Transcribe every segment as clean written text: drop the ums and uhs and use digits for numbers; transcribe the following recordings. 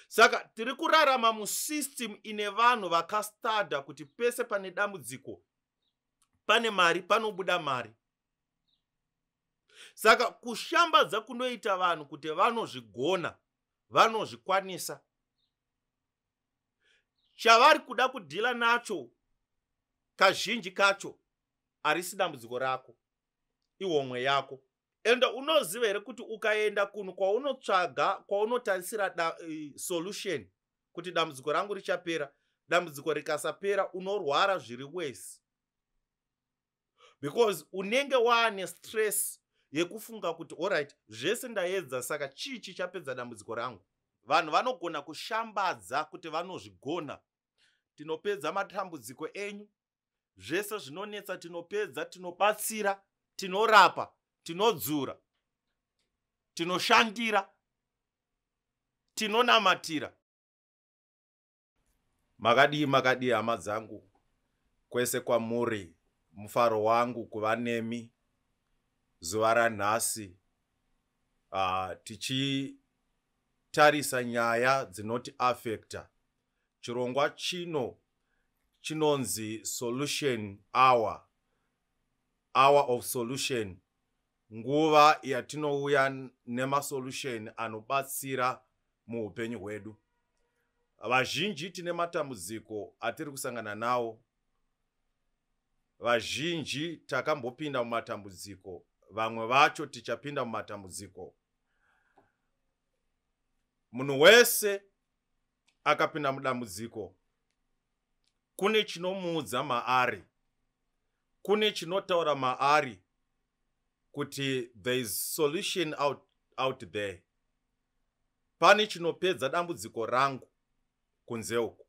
Saka tiri kurarama musystem ine vanhu vakastadha kuti pese pane dambudziko pane mari, panobuda mari. Saka kushambadza kunoita vanhu kuti vanozvigona, vanozvikwanisa, chavari kuda kudhila nacho kazhinji kacho harisi dambudziko rako, ihomwe yako. Ende unoziva here kuti ukaenda kunhu kwaunotsvaga, kwaunotarisira solution kuti dambudziko rangu richapera, dambudziko rikasapera unorwara zviri wese, because unenge waane stress yekufunga kuti alright, zvese ndaedza, saka chii chichapedza dambudziko rangu? Vanhu vanogona kushambadza kuti vanozvigona, tinopedza matambudziko enyu, zvese zvinonetsa tinopedza, tinobatsira, tinorapa, tinodzura, tinoshandira, tinonamatira. Makadii, makadii hama dzangu kwese kwamuri? Mufaro wangu kuva nemi zuva ranhasi, tichitarisa nyaya dzinoti affecta. Chirongwa chino chinonzi Solution Hour, Hour of Solution, nguva yatinouya nemasolution anobatsira muupenyu hwedu. Vazhinji tine matambudziko atiri kusangana nawo, vazhinji takambopinda mumatambudziko, vamwe vacho tichapinda mumatambudziko. Munhu wese akapinda mudambudziko, kune chinomuudza maari, kune chinotaura maari kuti there is solution out there, pane chinopedza dambudziko rangu kunze uku.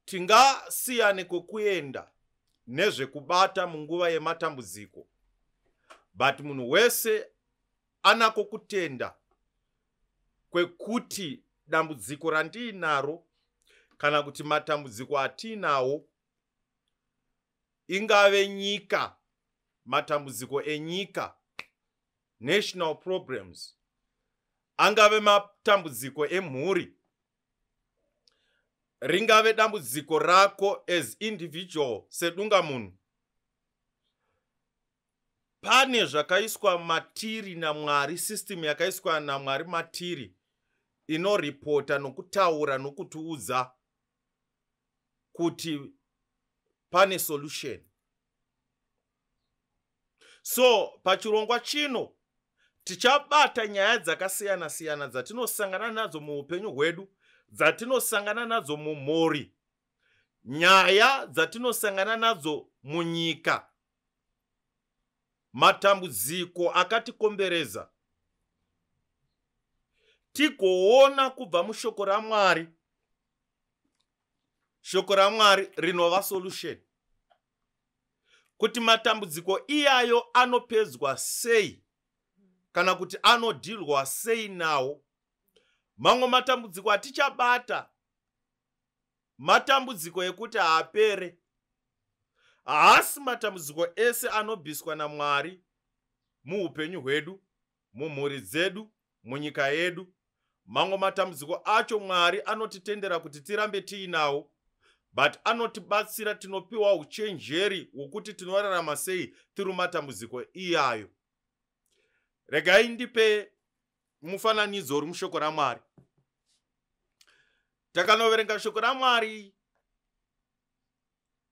Tingasiyane kwekuenda nezvekubata munguva yematambudziko, but munhu wese anako kutenda kwekuti dambudziko randiinaro kana kuti matambudziko atiinawo, ingave nyika, matambudziko enyika, national problems, angave matambudziko emhuri, ringave dambudziko rako as individual, sedunga munhu, pane zvakaiswa matiri naMwari, system yakaiswa naMwari matiri inoripota nokutaura nokutiudza kuti pane solution. So pachirongwa chino tichabata nyaya dzakasiyana-siyana dzatinosangana nadzo muupenyu hwedu, dzatinosangana nadzo mumhuri, nyaya dzatinosangana nadzo munyika, matambudziko akatikombereza, tigoona kubva mushoko raMwari, shoko raMwari rinova solution, kuti matambudziko iyayo anopedzwa sei kana kuti anodhirwa sei nawo. Mamwe matambudziko atichabata matambudziko ekuti haapere. Haasi matambudziko ese anobviswa naMwari muupenyu hwedu, mumhuri dzedu, munyika yedu. Mamwe matambudziko acho Mwari anotitendera kuti tirambe tiinawo, but anotibatsira, tinopiwa uchenjeri hwokuti tinorarama sei tiri matambudziko iyayo. Regai ndipe mufananidzo uri mushoko raMwari. Takanoverenga shoko raMwari,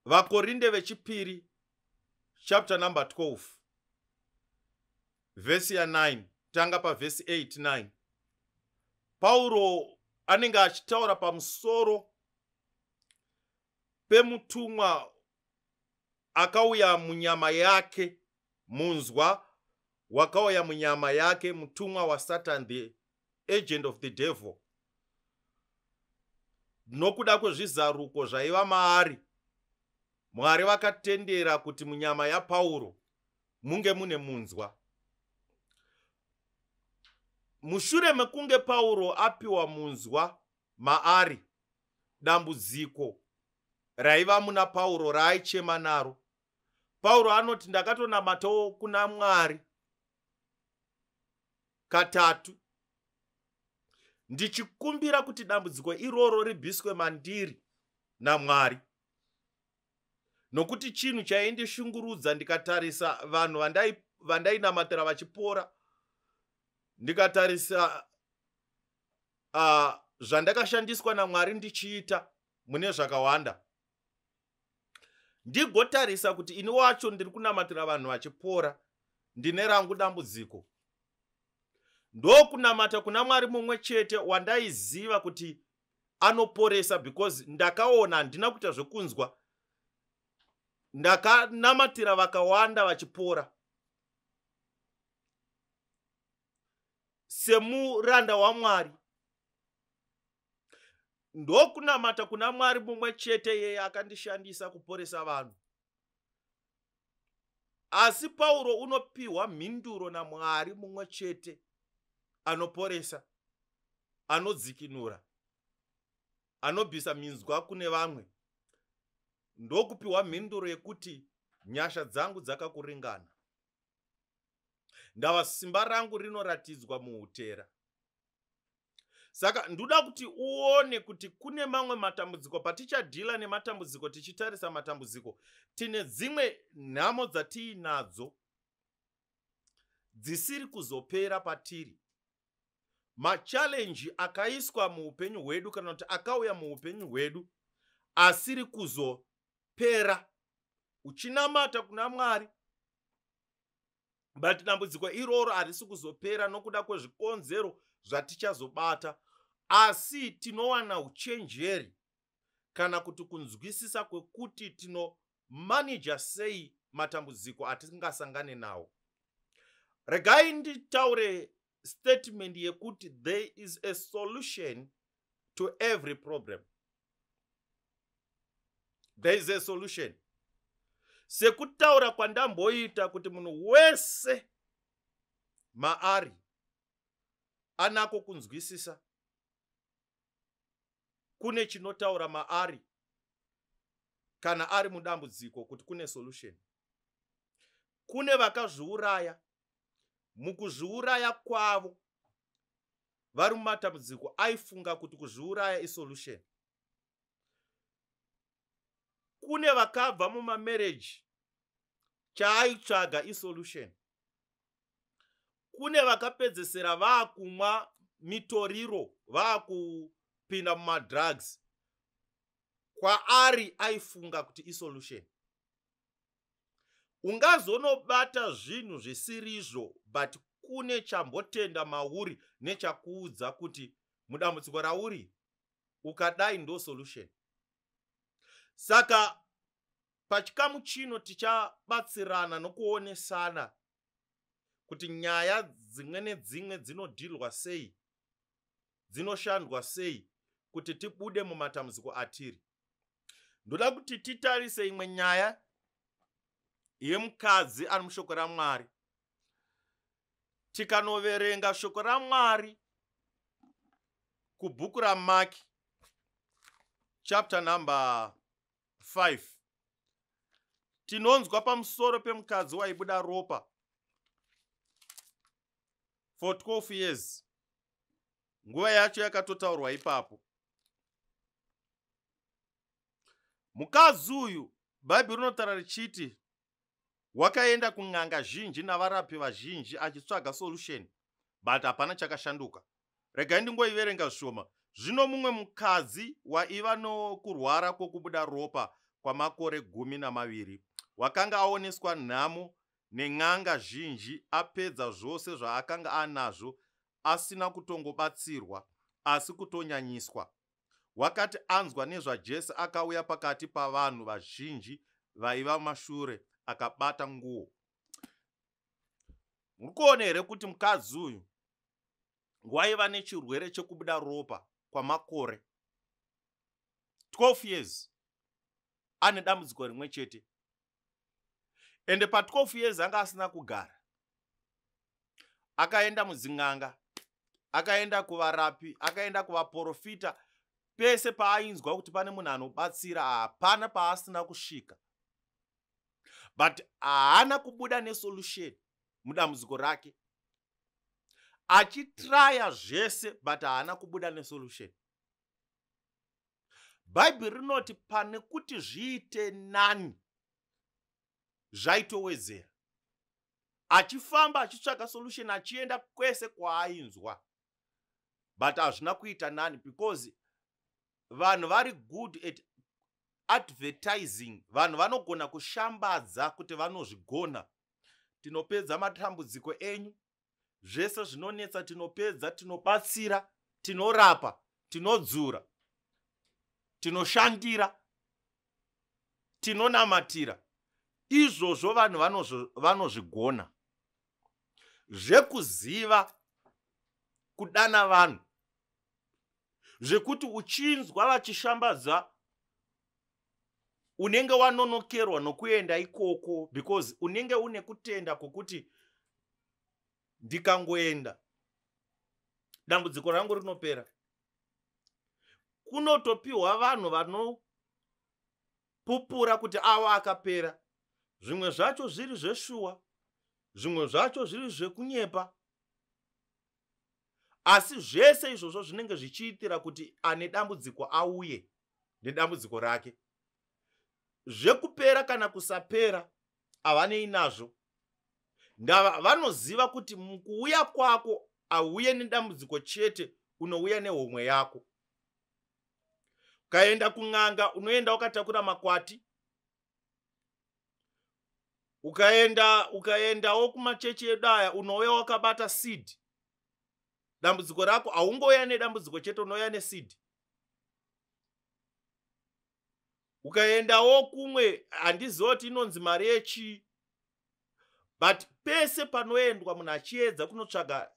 Vakorinde vechipiri chapter number 12, vhesi ya9, tanga pavhesi 8 9. Pauro anenge achitaura pamusoro pemutumwa akauya munyama yake, munzwa wakauya munyama yake, mutumwa waSatan, the agent of the devil. Nokuda kwezvizaruko zvaiva maari, Mwari vakatendera kuti munyama yaPauro munge mune munzwa. Mushure mekunge Pauro apiwa munzwa maari, dambudziko raiva muna Pauro raaichema naro, Pauro anoti, "Ndakatonamatawo kuna Mwari katatu." Ndichikumbira kuti dambudziko iroro ribviswe mandiri naMwari. Nokuti chinhu chaindishungurudza, ndikatarisa vanhu vandainamatira vachipora, ndikatarisa zvandakashandiswa naMwari ndichiita mune zvakawanda, ndigotarisa kuti ini wacho ndiri kunamatira vanhu vachipora, ndine rangu dambudziko. Ndokunamata kuna Mwari mumwe chete wandaiziva kuti anoporesa, because ndakaona, handina kuita zvekunzwa, ndakanamatira vakawanda vachipora. Semuranda waMwari, ndokunamata kuna Mwari mumwe chete yeye akandishandisa kuporesa vanhu. Asi Pauro unopiwa mhinduro naMwari mumwe chete anoporesa, anodzikinura, anobvisa minzwa kune vamwe. Ndokupiwa mhinduro yekuti nyasha dzangu dzakakuringana, ndava simba rangu rinoratidzwa muutera. Saka ndoda kuti uone kuti kune mamwe matambudziko. Patichadhila nematambudziko, tichitarisa matambudziko, tine dzimwe nhamo dzatiinadzo dzisiri kuzopera patiri. Machallenji akaiswa muupenyu hwedu, kana kuti akauya muupenyu hwedu, asiri kuzopera. Uchinamata kuna Mwari, but dambudziko iroro harisi kuzopera nokuda kwezvikonzero zvatichazobata. Asi tinowana uchenjeri kana kuti kunzwisisa kwekuti tinomanija sei matambudziko atingasangane nawo. Regai nditaure statement yekuti there is a solution to every problem. There is a solution. Sekutaura kwandamboita kuti munhu wese maari anako kunzwisisa, kune chinotaura maari kana ari mudambudziko kuti kune solution. Kune vakazviuraya, mukuzviuraya kwavo vari mumatambudziko aifunga kuti kuzviuraya isolution. Kune vakabva mumamarriage, chaaitsvaga isolution. Kune vakapedzesera vaakumwa mitoriro, vaakupinda mumadrugs, kwaari aifunga kuti isolution. Ungazonobata zvinhu zvisirizvo, but kune chambotenda mauri nechakuudza kuti mudambudziko rauri ukadai ndo solution. Saka pachikamu chino tichabatsirana nokuonesana kuti nyaya dzimwe nedzimwe dzinodhilwa sei, dzinoshandwa sei kuti tibude mumatambudziko atiri. Ndoda kuti titarise imwe nyaya yemukadzi ari mushoko raMwari. Tikanoverenga shoko raMwari kubhuku raMark chapter number 5, tinonzwa pamusoro pemukadzi waibuda ropa for 12 years. Nguva yacho yakatotaurwa ipapo. Mukadzi uyu, Bhaibheri rinotaura richiti wakaenda kun'anga zhinji navarapi vazhinji achitsvaga solution, but hapana chakashanduka. Regai ndingoiverenga zvishoma. Zvino mumwe mukadzi waiva nokurwara kwokubuda ropa kwamakore 12, wakanga aoneswa nhamo nen'anga zhinji, apedza zvose zvaakanga anazvo, asina kutongobatsirwa, asi kutonyanyiswa. Wakati anzwa nezvaJesu, akauya pakati pavanhu vazhinji vaiva mashure, akabata nguo. Muri kuona here kuti mukadzi uyu waiva nechirwere chekubuda ropa kwamakore 12 years, ane dambudziko rimwe chete, ende pa12 years anga asina kugara. Akaenda mudzin'anga, akaenda kuvarapi, akaenda kuvaprofita, pese paainzwa kuti pane munhu anobatsira, hapana paasina kusvika, but haana kubuda nesolution mudambudziko rake. Achitraya zvese, but haana kubuda nesolution. Bhaibheri rinoti pane kuti zviite nani, zvaitowedzera. Achifamba achitsvaga solution, achienda kwese kwaainzwa, but hazvina kuita nani, because vanhu vari good at advertising. Vanhu vanogona kushambadza kuti vanozvigona: "Tinopedza matambudziko enyu zvese zvinonetsa, tinopedza, tinobatsira, tinorapa, tinodzura, tinoshandira, tinonamatira." Izvozvo vanhu vanozvigona zvekuziva kudana vanhu, zvekuti uchinzwa vachishambadza, unenge wanonokerwa nokuenda ikoko, because unenge une kutenda kwokuti ndikangoenda, dambudziko rangu rinopera. Kunotopiwa vanhu vanopupura kuti avo akapera. Zvimwe zvacho zviri zveshuwa, zvimwe zvacho zviri zvekunyepa, asi zvese izvozvo zvinenge zvichiitira kuti ane dambudziko auye nedambudziko rake. Zvekupera kana kusapera havanei nazvo. Ndava vanoziva kuti mukuuya kwako auye nedambudziko chete, unouya nehomwe yako. Ukaenda kun'anga, unoenda wakatakura makwati. Ukaenda, ukaendawo kumachechi edu aya, unouya wakabata seed. Dambudziko rako, haungouya nedambudziko chete, unouya neseed. Ukaendawo kumwe, handiziva kuti inonzi mari yechii, but pese panoendwa munhu achiedza kunotsvaga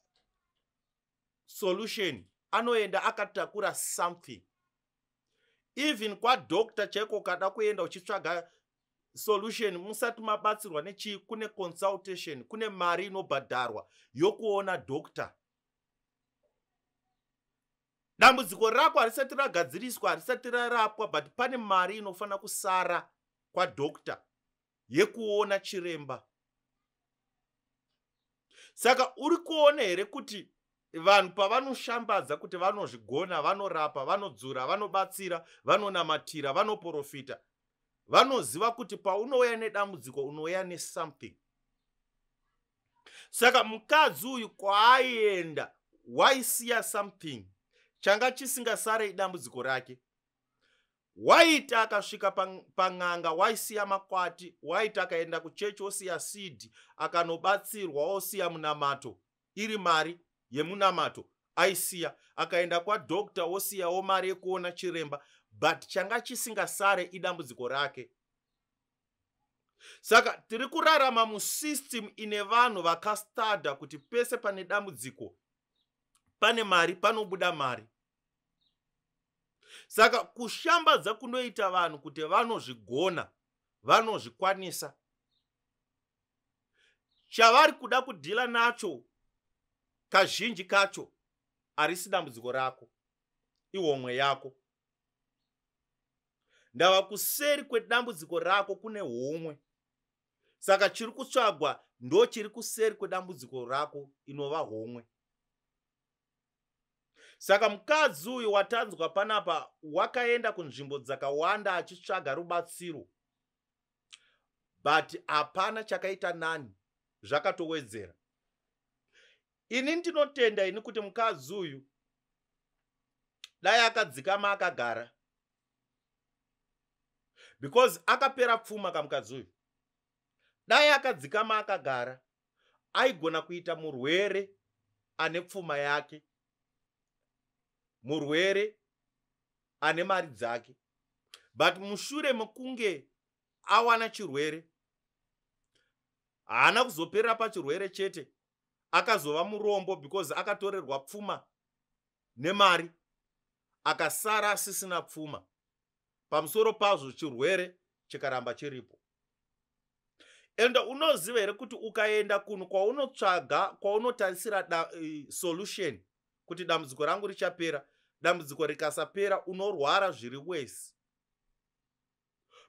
solution, anoenda akatakura something. Even kwadoctor chaiko, ukada kuenda uchitsvaga solution, musati mabatsirwa nechii, kune consultation, kune mari inobhadharwa yokuona doctor. Dambudziko rako harisati ragadziriswa, harisati rarapwa, but pane mari inofanira kusara kwadoctor yekuona chiremba. Saka uri kuona here kuti vanhu pavanoshambadza kuti vanozvigona, vanorapa, vanodzura, vanobatsira, vanonamatira, vanoprofita, vanoziva kuti paunouya nedambudziko, unouya nesomething. Saka mukadzi uyu kwaaienda waisiya something. Changa chisingasare idambudziko rake. Waiti akasvika pan'anga, waisiya makwati. Waiti akaenda kuchechi, osiya seed. Akanobatsirwa, osiya munamato, iri mari yemunamato aisiya. Akaenda kwadoctor, osiyawo mari yekuona chiremba, but changa chisingasare idambudziko rake. Saka tiri kurarama musystem ine vanhu vakastadha kuti pese pane dambudziko pane mari, panobuda mari. Saka kushambadza kunoita vanhu kuti vanozvigona, vanozvikwanisa, chavari kuda kudhila nacho kazhinji kacho harisi dambudziko rako, ihomwe yako. Ndava kuseri kwedambudziko rako kune homwe. Saka chiri kutsvagwa ndo chiri kuseri kwedambudziko rako, inova homwe. Saka mukadzi uyu watanzwa panapa wakaenda kunzvimbo dzakawanda achitsvaga rubatsiro, but hapana chakaita nani, zvakatowedzera. Ini ndinotenda ini kuti mukadzi uyu dai akadzikama akagara, because akapera pfuma kamukadzi uyu. Dai akadzikama akagara, aigona kuita murwere ane pfuma yake, murwere ane mari dzake, but mushure mekunge awana chirwere, haana kuzoperera pachirwere chete, akazova murombo, because akatorerwa pfuma nemari, akasara asisina pfuma. Pamusoro pazvo, chirwere chikaramba chiripo. Ende unoziva here kuti ukaenda kunhu kwaunotsvaga, kwaunotarisira solution kuti dambudziko rangu richapera, dambudziko rikasapera, unorwara zviri worse,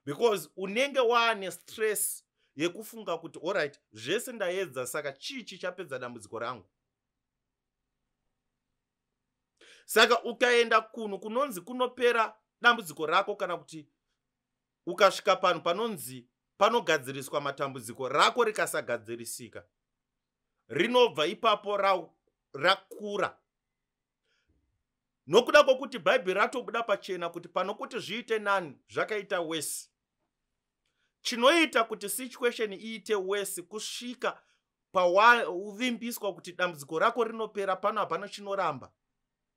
because unenge waane stress yekufunga kuti, "Alright, zvese ndaedza, saka chii chichapedza dambudziko rangu?" Saka ukaenda kunhu kunonzi kunopera dambudziko rako, kana kuti ukasvika panhu panonzi panogadziriswa matambudziko rako rikasagadzirisika, rinobva ipapo rakura. Nokuda kwokuti Bhaibheri ratobuda pachena kuti panokuti zviite nani, zvakaita worse. Chinoita kuti situation iite worse kusvika pawauvimbiswa kuti dambudziko rako rinopera, pano hapana chinoramba,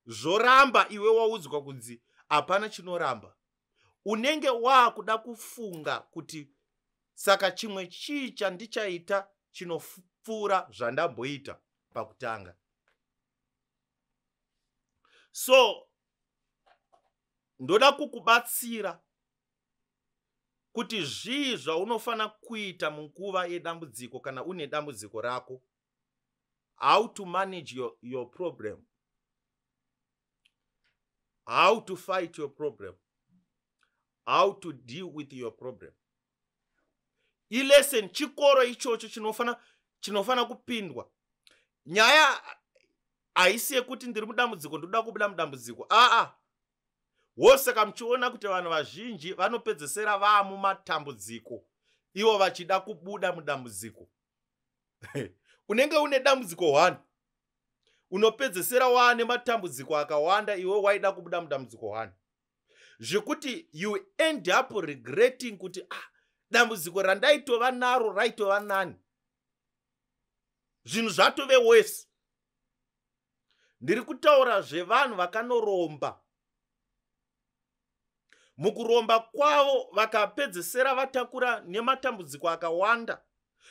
zvoramba. Iwe waudzwa kunzi hapana chinoramba, unenge waakuda kufunga kuti saka chimwe chii chandichaita chinopfuura zvandamboita pakutanga? So ndoda kukubatsira kuti zvii zvaunofanira kuita munguva yedambudziko kana une dambudziko rako, how to manage your problem, how to fight your problem, how to deal with your problem. Ilesson, chikoro ichocho chinofana kupindwa. Nyaya haisi yekuti ndiri mudambudziko, ndoda kubuda mudambudziko. Aa, wosaka muchiona kuti vanhu vazhinji vanopedzesera vaamumatambudziko ivo vachida kubuda mudambudziko. Unenge une dambudziko 1, unopedzesera waane matambudziko akawanda, iwe waida kubuda mudambudziko 1, zvekuti you end up regretting kuti, "Ah, dambudziko randaitova naro raitova nani, zvinhu zvatove worse." Ndiri kutaura zvevanhu vakanoromba. Mukuromba kwavo vakapedzesera vatakura nematambudziko akawanda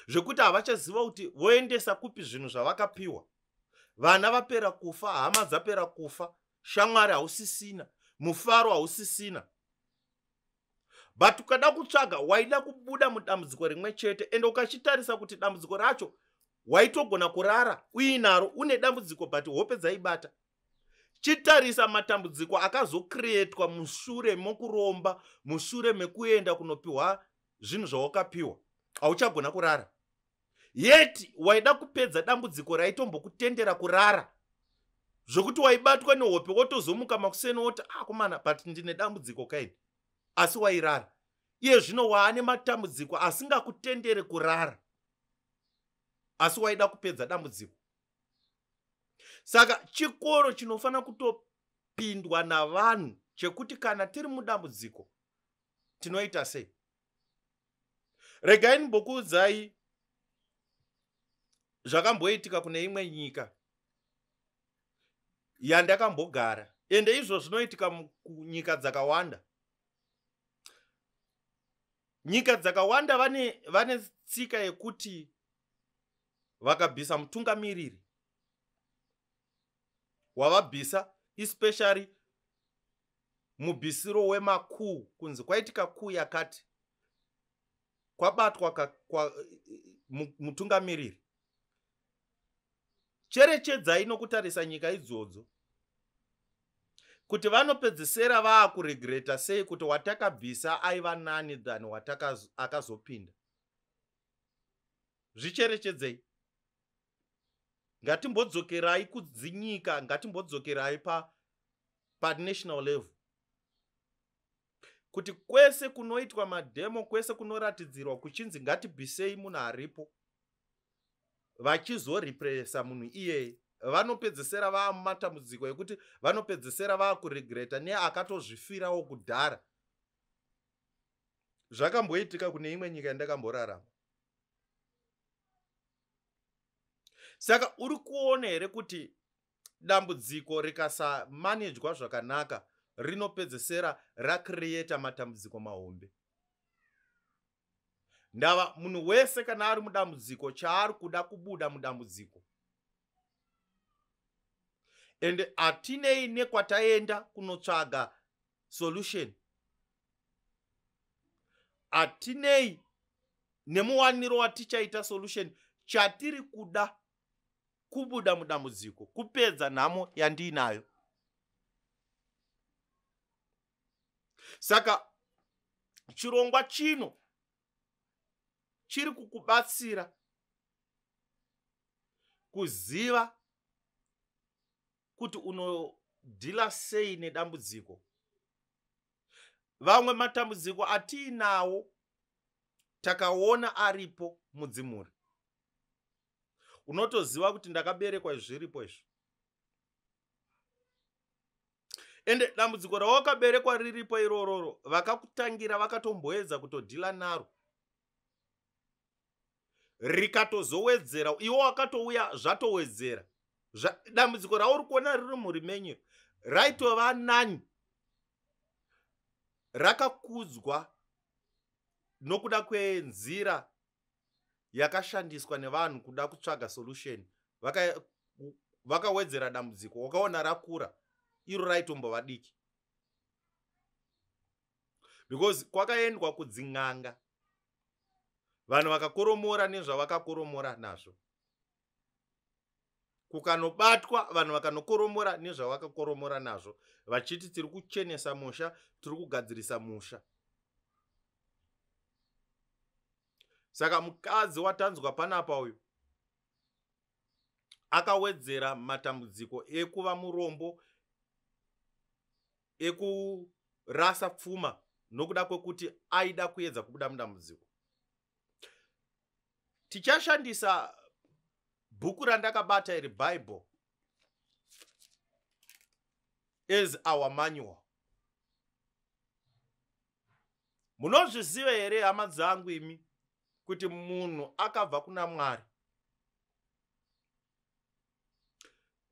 zvekuti havachaziva kuti voendesa kupi zvinhu zvavakapiwa. Vana vapera kufa, hama dzapera kufa, shamwari hausisina, mufaro hausisina, but ukada kutsvaga, waida kubuda mudambudziko rimwe chete. Ende ukachitarisa kuti dambudziko racho waitogona kurara uinaro, une dambudziko, but hope dzaibata. Chitarisa matambudziko akazocreatwa mushure mokuromba, mushure mekuenda kunopiwa zvinhu zvawakapiwa. Hauchagona kurara, yet waida kupedza dambudziko raitombokutendera kurara, zvokuti waibatwa nehope, wotozomuka makuseni woti, "Akomana, ah, but ndine dambudziko kaini," asi wairara. Iye zvino waane matambudziko asingakutendere kurara, asi waida kupedza dambudziko. Saka chikoro chinofanira kutopindwa navanhu chekuti kana tiri mudambudziko tinoita sei? Regai ndimbokuudzai zvakamboitika kune imwe nyika yandakambogara. Ende izvo zvinoitika kunyika dzakawanda. Nyika dzakawanda vane tsika yekuti vakabvisa mutungamiriri wavabvisa, especially mubvisiro wemacoup, kunzi kwaitika coup yakati, kwabatwa mutungamiriri. Cherechedzai nokutarisa nyika idzodzo kuti vanopedzisira vaakuregreta sei kuti watakabvisa aiva nani than akazopinda. Zvicherechedzei. Ngatimbodzokerai kudzinyika, ngatimbodzokerai panational level, kuti kwese kunoitwa mademo, kwese kunoratidzirwa kuchinzi ngatibvisei munhu aripo, vachizorepresa munhu iyeye, vanopedzesera vaa mumatambudziko ekuti vanopedzesera vaakuregreta neakatozvifirawo kudhara. Zvakamboitika kune imwe nyika yandakamborarama. Saka uri kuona here kuti dambudziko rikasamanejwa zvakanaka rinopedzesera racreata matambudziko mahombe? Ndava munhu wese kana ari mudambudziko, chaari kuda kubuda mudambudziko, ende hatinei nekwataenda kunotsvaga solution, hatinei nemuwaniro watichaita solution. Chatiri kuda kubuda mudambudziko, kupedza nhamo yandiinayo. Saka chirongwa chino chiri kukubatsira kuziva kuti Unodhila sei nedambudziko? Vamwe matambudziko atiinawo takaona aripo mudzimhuri. Unotoziva kuti ndakaberekwa izvi zviripo izvi. Ende dambudziko rawakaberekwa riripo irororo, vakakutangira vakatomboedza kutodhila naro, rikatozowedzera. Iwe wakatouya zvatowedzera. Dambudziko rauri kuona riri mhuri menyu raitova nani, rakakudzwa nokuda kwenzira yakashandiswa nevanhu kuda kutsvaga solution. Vakawedzera dambudziko, wakaona rakura, iro raitombova diki, because kwakaendwa kudzin'anga, vanhu vakakoromora nezvavakakoromora nazvo, kukanobatwa vanhu vakanokoromora nezvavakakoromora nazvo, vachiti tiri kuchenesa musha, tiri kugadzirisa musha. Saka mukadzi watanzwa panapa uyu akawedzera matambudziko ekuva murombo, ekurasa pfuma, nokuda kwekuti aida kuedza kubuda mudambudziko. Tichashandisa bhuku randakabata iri, Bible, as our manual. Munozviziva here, hama dzangu imi, kuti munhu akabva kuna Mwari,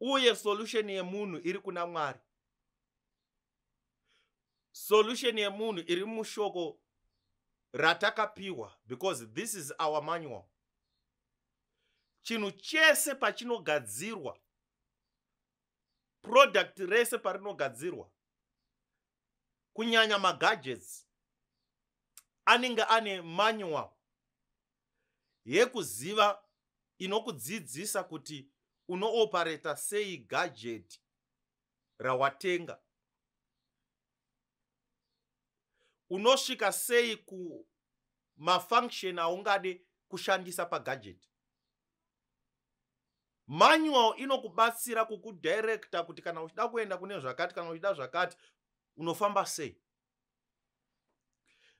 uye solution yemunhu iri kuna Mwari? Solution yemunhu iri mushoko ratakapiwa, because this is our manual. Chinhu chese pachinogadzirwa, product rese parinogadzirwa, kunyanya magadgets, anenge ane manual yekuziva inokudzidzisa kuti unoopareta sei gadget rawatenga, unosvika sei kumafunction aungade kushandisa pagadget. Manual inokubatsira kukudirecta kuti kana uchida kuenda kune zvakati, kana uchida zvakati, unofamba sei.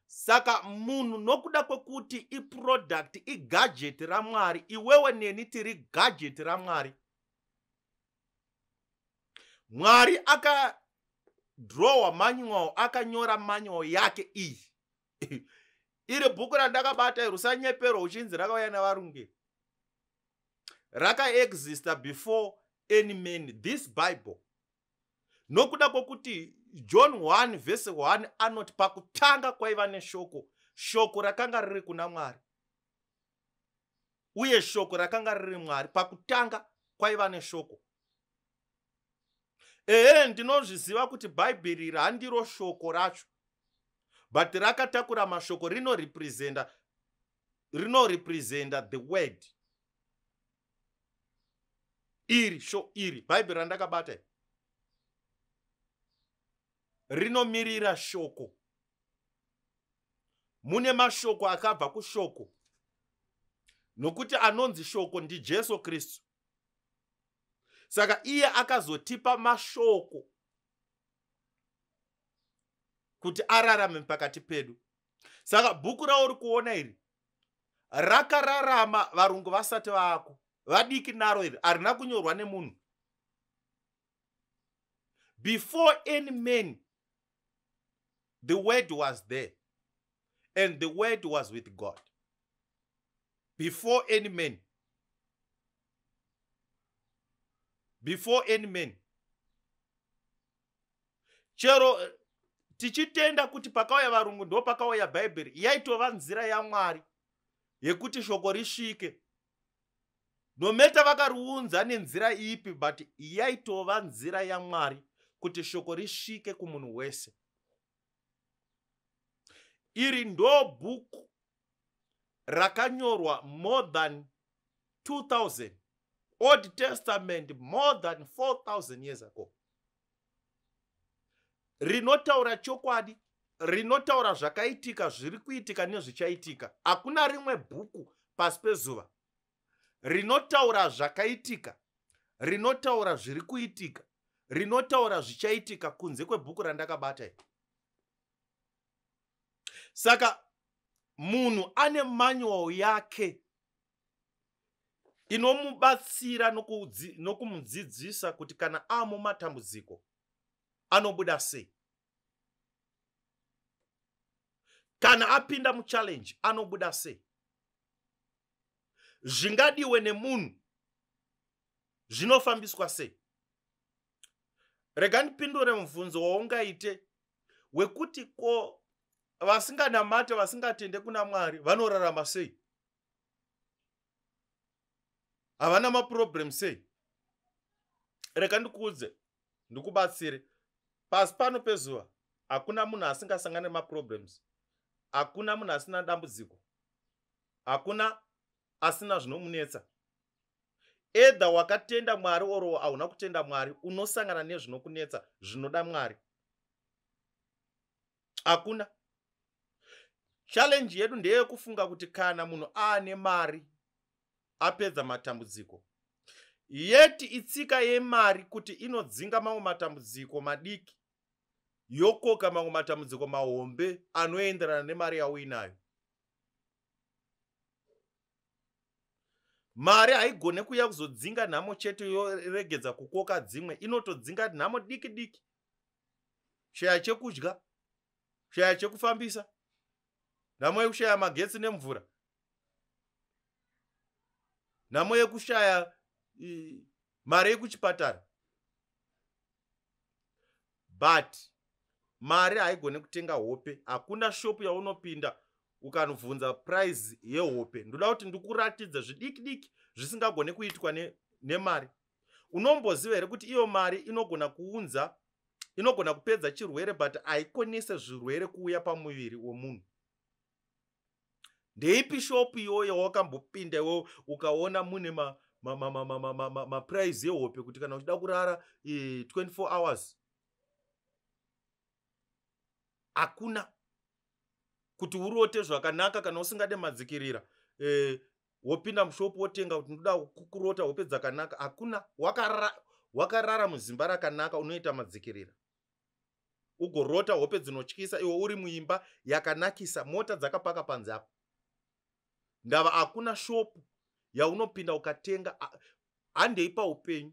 Saka munhu, nokuda kwekuti iproduct, igadget raMwari, iwewe neni tiri gadget raMwari. Mwari akadrowa manual, akanyora manual yake iyi. Iri bhuku randakabata iri, usanyeperwa uchinzi rakauya navarungu, rakaexista before any man, this Bible, nokuda kwokuti John 1 vhesi 1 anoti, "Pakutanga kwaiva neshoko, shoko rakanga riri kuna Mwari, uye shoko rakanga riri Mwari." Pakutanga kwaiva neshoko. Ehe, ndinozviziva kuti Bhaibheri handiro shoko racho, but rakatakura mashoko, rinorepresenta the word. Iri sho iri Bhaibheri randakabata rinomirira shoko. Mune mashoko akabva kushoko, nokuti anonzi shoko ndiJesu Kristu. Saka iye akazotipa mashoko kuti ararame pakati pedu. Saka bhuku rauri kuona iri rakararama varungu vasati vaako. Vadiki naro iri harina kunyorwa nemunhu. Before any man, the word was there, and the word was with God. Before any man, before any man. Chero tichitenda kuti pakauya varungu ndo pakauya Bhaibheri, yaitova nzira yaMwari yekuti shoko risvike, no matter vakariunza nenzira ipi, but yaitova nzira yaMwari kuti shoko risvike kumunhu wese. Iri ndo bhuku rakanyorwa more than 2000, Old Testament, more than 4000 years ago, rinotaura chokwadi, rinotaura zvakaitika, zviri kuitika nezvichaitika. Hakuna rimwe bhuku pasi pezuva rinotaura zvakaitika, rinotaura zviri kuitika. rinotaura zvichaitika kunze kwebhuku randakabata iri. Saka munhu ane manual yake inomubatsira nokumudzidzisa kuti kana amumatambudziko anobuda sei, kana apinda muchallenge anobuda sei, zvingadiwe nemunhu zvinofambiswa sei. Rega ndipindure mubvunzo waungaite wekuti ko vasinganamate, vasingatende kuna Mwari vanorarama sei? Havana maproblem sei? Rega ndikuudze, ndikubatsire. Pasi pano pezuva hakuna munhu asingasangane nemaproblems, hakuna munhu asina dambudziko, hakuna asina zvinomunetsa. Either wakatenda Mwari or hauna kutenda Mwari, unosangana nezvinokunetsa zvinoda Mwari. Hakuna. Challenge yedu ndeyekufunga kuti kana munhu aane mari apedza matambudziko. Yeti itsika yemari kuti inodzinga mamwe matambudziko madiki yokoka mamwe matambudziko mahombe anoenderana nemari yauinayo. Mari haigone kuuya kuzodzinga nhamo chete yoregedza kukoka dzimwe, inotodzinga nhamo diki diki. Shaya chekudya, shaya chekufambisa, nhamo yekushaya magetsi nemvura, nhamo yekushaya mari yekuchipatara. But mari haigone kutenga hope. Hakuna shopu yaunopinda ukanobvunza price yehope. Ndoda kuti ndikuratidze zvidiki diki zvisingagone kuitwa nemari. Unomboziva here kuti iyo mari inogona kuunza, inogona kupedza chirwere, but haikonese zvirwere kuuya pamuviri wemunhu? Ndeipi shopu iyoyo wakambopinda iwewe ukaona mune maprice yehope kuti kana uchida kurara 24 hours? Hakuna. Kuti urote zvakanaka kana usingade madzikirira, wopinda mushopu wotenga kuti ndoda kurota hope dzakanaka. Hakuna. Wakarara muzimba rakanaka unoita madzikirira, ugorota hope dzinotyisa iwe uri muimba yakanakisa, mota dzakapaka panze apo. Ndava hakuna shopu yaunopinda ukatenga. Handei paupenyu.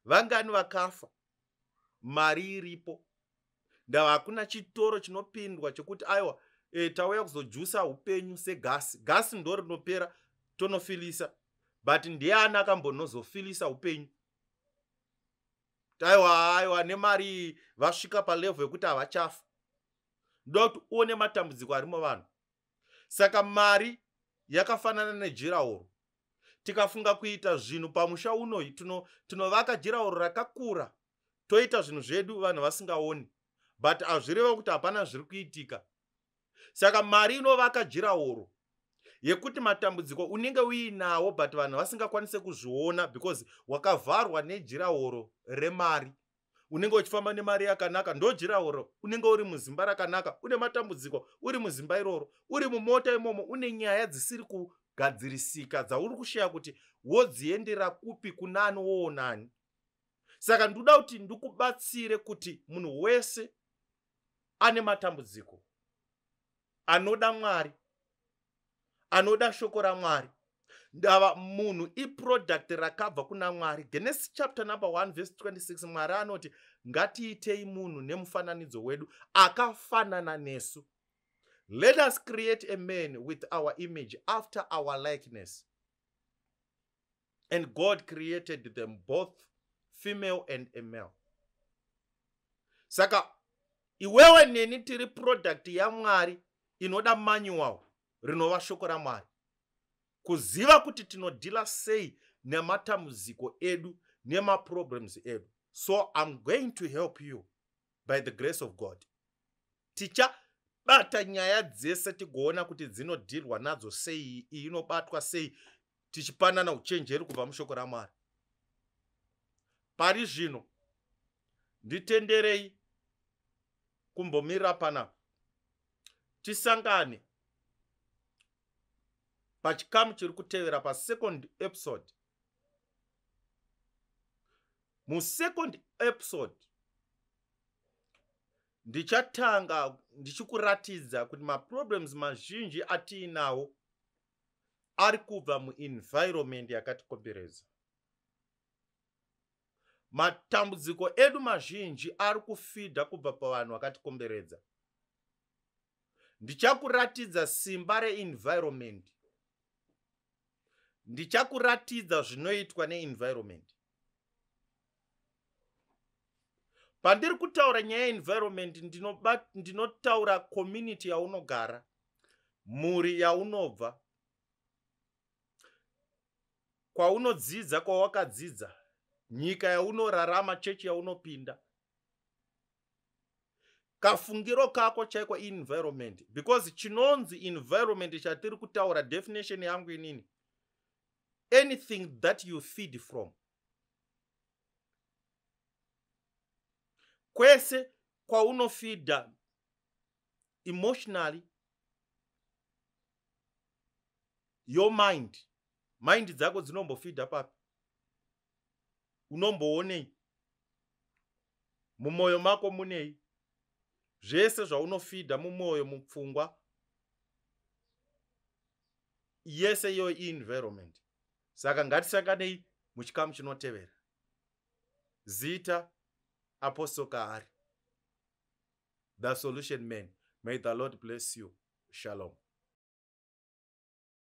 Vangani vakafa mari iripo? Ndava hakuna chitoro chinopindwa chekuti aiwa, tauya kuzojusa upenyu segasi. Gasi ndo rinopera, tonofilisa, but ndiani akambonozofilisa upenyu? Aiwa, aiwa, nemari vasvika palevel yekuti havachafa. Ndoda kuti uone matambudziko arimo vanhu. Saka mari yakafanana nejirauro. Tikafunga kuita zvinhu pamusha unoyi, tinovaka jirauro rakakura, toita zvinhu zvedu vanhu vasingaoni, but hazvireva kuti hapana zviri kuitika. Saka mari inovaka jirauro yekuti matambudziko unenge uinawo, but vanhu vasingakwanise kuzviona because wakavharwa nejirauro remari. Unenge uchifamba nemari yakanaka, ndo jirauro. Unenge uri muzimba rakanaka, une matambudziko uri muzimba iroro, uri mumota imomo, une nyaya dzisiri kugadzirisika dzauri kushaya kuti wodziendera kupi, kunani, woonani. Saka ndoda kuti ndikubatsire kuti munhu wese ane matambudziko anoda Mwari, anoda shoko raMwari. Ndava munhu iproduct rakabva kuna Mwari. Genesis chapter number 1 verse 26, Mwari anoti, "Ngatiitei munhu nemufananidzo wedu, akafanana nesu. Let us create a man with our image, after our likeness." And God created them both female and a male. Saka iwewe neni tiri product yaMwari inoda manual rinova shoko raMwari, kuziva kuti tinodhila sei nematambudziko edu, nemaproblems edu. So I'm going to help you by the grace of God. Tichabata nyaya dzese, tigoona kuti dzinodhirwa nadzo sei, iyi inobatwa sei, tichipanana uchenjeri kubva mushoko raMwari. Pari zvino nditenderei kumbomirira panapa, tisangane pachikamu chiri kutevera, pasecond episode. Musecond episode ndichatanga ndichikuratidza kuti maproblems mazhinji atiinawo ari kubva muenvironment yakatikomberedza. Matambudziko edu mazhinji ari kufidha kubva pavanhu vakatikomberedza. Ndichakuratidza simba reenvironment. Ndichakuratidza zvinoitwa neenvironment. Pandiri kutaura nyaya yeenvironment, ndinotaura community yaunogara, mhuri yaunobva, kwaunodzidza, kwawakadzidza, nyika yaunorarama, chechi yaunopinda, kafungiro kako chaiko environment. Because chinonzi environment chatiri kutaura, definition yangu inini, anything that you feed from. Kwese kwaunofeeda emotionally, your mind, mind dzako dzinombofeeda papi? Unomboonei? Mumwoyo mako munei? Zvese zvaunofeeda mumwoyo, mupfungwa, yese iyo environment. Saka ngatisanganei muchikamu chinotevera. Zita Apostle Kahari, the solution man. May the Lord bless you. Shalom.